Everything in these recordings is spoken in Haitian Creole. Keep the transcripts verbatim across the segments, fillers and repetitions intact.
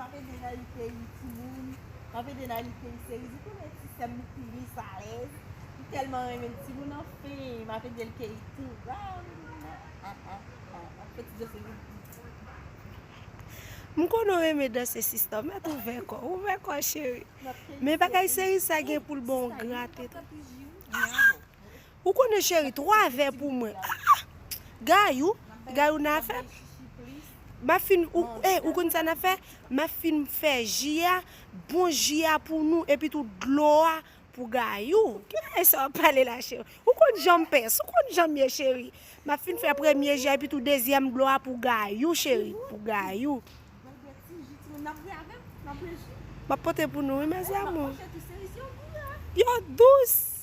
M ap ede Nayli keyi timoun. M ap ede Nayli keyi seriz. Ou konnen ti sè m li plis alèz. M tèlman renmen l timoun anfen. M ap ede l keyi tou. Ah, ah, ah, ah, ah. Fè ti danse vin. M konnen w renmen danse, sista. Mèt ouvè kò. Ouvè kò, cheri. Men bagay seriz sa gen pou l bon grate tou. Ou konnen cheri, twa vè pou mwen. Ah, ah. Gayou, Gayou n a fè. M ap fin, ou, eh, ou konn sa n ap fè? M ap fin fè ji a, bon ji a pou nou, epi tou dlo a pou Gayou. Ki bagay sa w ap pale la, cheri? Ou konn jan m pès, ou konn jan m ye, cheri. M ap fin fè premye ji a, epi tou dezyèm dlo a pou Gayou, cheri. Pou Gayou. M ap pote pou nou, wi, mes amours. Yo dous.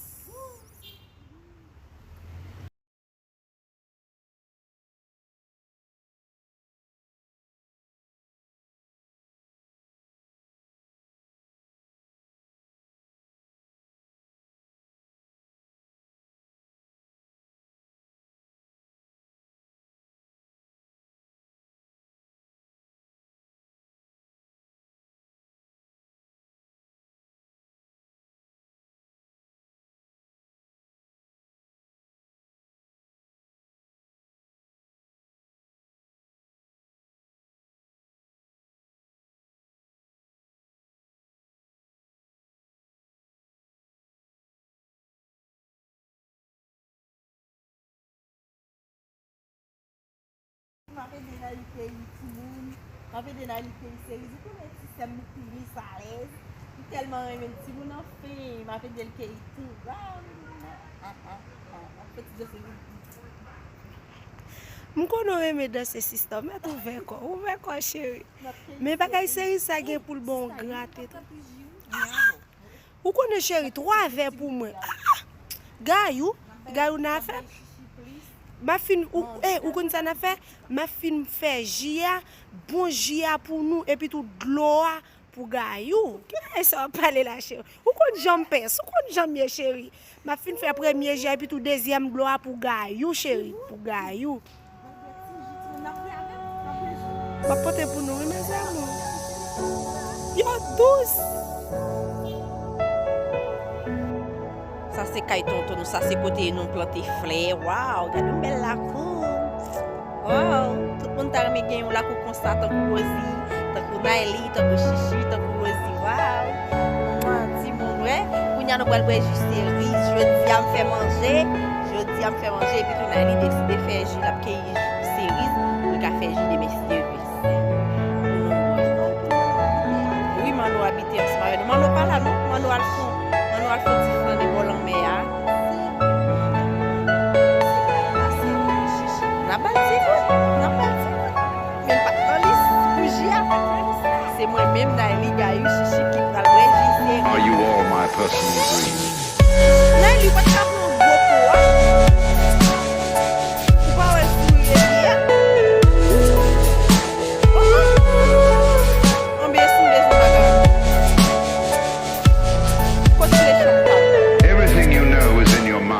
M ap ede Nayli keyi timoun. M ap ede Nayli keyi seriz. Ou konnen ti sè m li plis alèz. M tèlman renmen l timoun anfen. M ap ede l keyi tou. Ah, ah, ah, ah. Fè ti danse vin. M konnen w renmen danse, sista. Mèt ouvè kò. Ouvè kò, cheri. Men bagay seriz sa gen pou l bon grate tou. Ou konnen cheri, twa vè pou mwen. Ah, ah. Gayou, Gayou n a fè. M ap fin, ou, eh, ou konn sa n ap fè? M ap fin fè ji a, bon ji a pou nou, epi tou dlo a pou Gayou. Ki bagay sa w ap pale la, cheri? Ou konn jan m pès, ou konn jan m ye, cheri. M ap fin fè premye ji a, epi tou dezyèm dlo a pou Gayou, cheri. Pou Gayou. M ap pote pou nou, wi, mes amours. Yo dous. Sa se kay tonton nou, sa se kote nou plante flè. Waw, gade yon bèl lakou. Waw, tout moun ta renmen gen yon lakou konsa, tankou Rosie, tankou Nayli, tankou Chichi, tankou Rosie. Waw. Mwa, timoun, wè. Kounye a nou pral bwè ji seriz. Jodi a m fè manje. Jodi a m fè manje, epi tou Nayli deside fè ji, l ap keyi seriz pou l ka fè ji demen, si Dye vle. Wi, Manno abite ansanm avè nou. Manno pa la non. Manno al fon. Manno al fon ti flannen bò lanmè a. N ap ba l ti gout. N ap ba l ti gout. Men l pa t nan lis pou ji a. Se mwen menm, Nayli, Gayou, Chichi ki pral bwè ji seriz. Are you all my personal dreams? Nayli, ou pa t ka pran gwo po a? Ou pa wè souri li ye a? Anben, sou bezwen bagay. Kot seleksyon m pa? Everything you know is in your mind.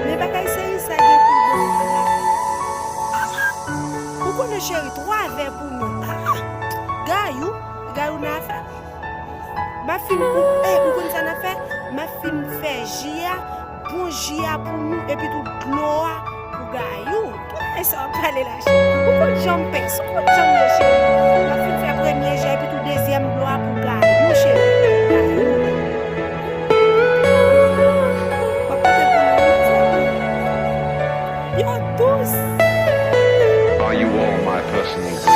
Men bagay seriz sa gen pou l bon. Ou konnen cheri, twa vè pou mwen. Ah, ah. Gayou, Gayou n a fè. M ap fin, ou, eh, ou konn sa n ap fè? M ap fin fè ji a, bon ji a pou nou, epi tou dlo a pou Gayou. Ki bagay sa w ap pale la, cheri? Ou konn jan m pès, ou konn jan m ye, cheri. M ap fin fè premye ji a, epi tou dezyèm dlo a pou Gayou, cheri. Gayou. M ap pote pou nou, wi, mes amours. Yo dous. Are you all my personal dreams?